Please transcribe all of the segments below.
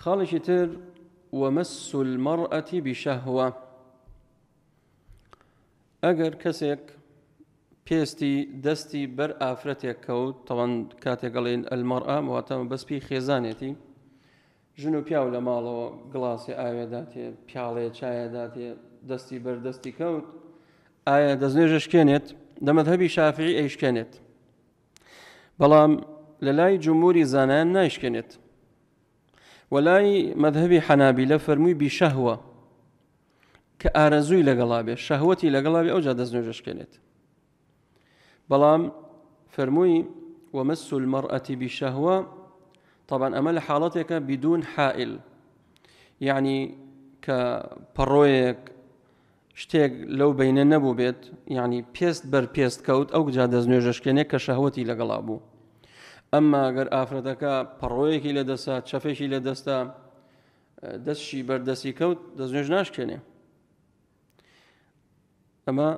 خاڵێکی تر ومس المرأة بشهوة ئەگەر کەسێک پێستی دەستی بەر ئافرەتێک کەوت تەوان کاتێک ئەڵێن المرأة واتە بەس پێی خێزانێتی ژن و پیاو لە ماڵەوە گڵاسێ ئاوێ داتێ پیاڵێ چایە داتێ دەستی بەر دەستی کەوت ئایا دەستنوێژە شکێنێت لە مەذهبی شافعی ئەیشکێنێت بەڵام لە لای جمهوری زانایان نایشکێنێت وەلای مەذهبی حەنابیلە فەرمووی بیشەهوە کە ئارەزووی لەگەڵا بێ شەهوەتی لەگەڵا بێ ئەوجا دەستنوێژە شکێنێت بەڵام فەرمووی ومس المرأة بشهوة طبعا ئەمە لە حاڵەتێکە بدون حائل یعنی کە پەڕۆیەک شتێک لەو بینە نەبوو بێت یعنی پێست بەر پێست کەوت ئەو جا دەست نوێژەشکێنێک کە شەهوەتی لەگەڵا بوو ئەمما گەر ئافرەتەکە پەڕۆیەکی لە دەسە چەفێکی لە دەستە دەستشی بەردەستی کەوت دەست نوێژ ناشکێنێ ئەمە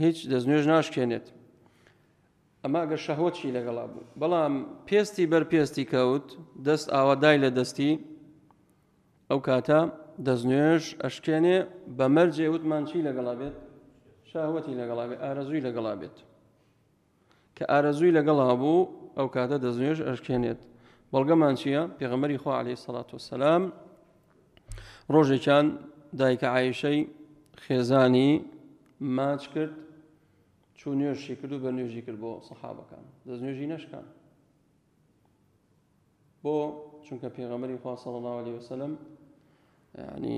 هیچ دەستنوێژ ناشکێنێت ئەمە ئەگەر شەهوەتشی لەگەڵا بوو بەڵام پێستی بەر پێستی کەوت دەست ئاوا دای لە دەستی ئەو کاتە دەستنوێژ ئەشکێنێ بە مەرجێ وتمان چی لەگەڵا بێت شەهوەتی لەگەڵا بێت ئارەزووی لەگەڵا بێت کە ئارەزووی لەگەڵا بوو ئەو کاتە دەستنوێژ ئەشکێنێت بەڵگەمان چییە پێغەمبەری خوا عەلەیهی سەڵات وسەلام ڕۆژێکیان دایکە عایشەی خێزانی ماچ کرد چوو نوێژی کرد و بە نوێژی کرد بۆ سەحابەکان دەستنوێژی نەشکان بۆ چونکە پێغەمبەری خوا صلی الله علیه وسلم یعنی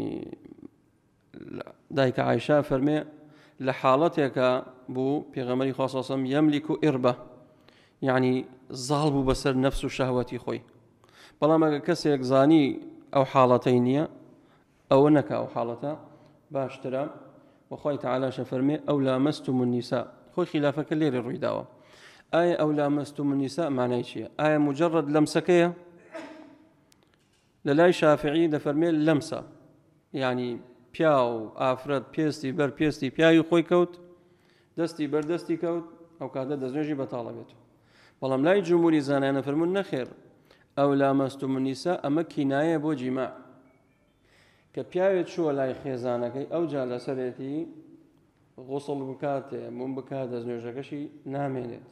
دایکە عایشە فەرمێ لە حاڵەتێکە بوو پێغەمبەری خوا صلی الله علیه وسلم یەملیک ئربە یعنی زاڵ بوو بەسەر نەفس و شەهوەتی خۆی بەڵام ئەگە کەسێک زانی ئەو حاڵەتەی نییە ئەوە نەکا ئەو حاڵەتە باشترە وخوای تەعالاشە فەرمێ ئەو لامەستم النساء خۆی خلافەکە لێرە ڕوویداوە ئایا ئەو لامەستم النساء معنای چییە ئایا مجرد لەمسەکەیە لە لای شافعی دەفەرمێ لەمسە یعنی پیاو ئافرەت پێستی بەر پێستی پیاوی خۆی کەوت دەستی بەر دەستی کەوت ئەو کاتە دەستنوێژی بەتاڵە بێت بەڵام لای جمهوری زانایانە فەرموون نەخێر ئەو لامەستم النساء ئەمە کینایە بۆ جیماع کە پیاوێ چووە لای خێزانەکەی ئەوجا لەسەرێتی غوسڵ بکات تەیەموم بکات دەستنوێژەکەشی نامێنێت.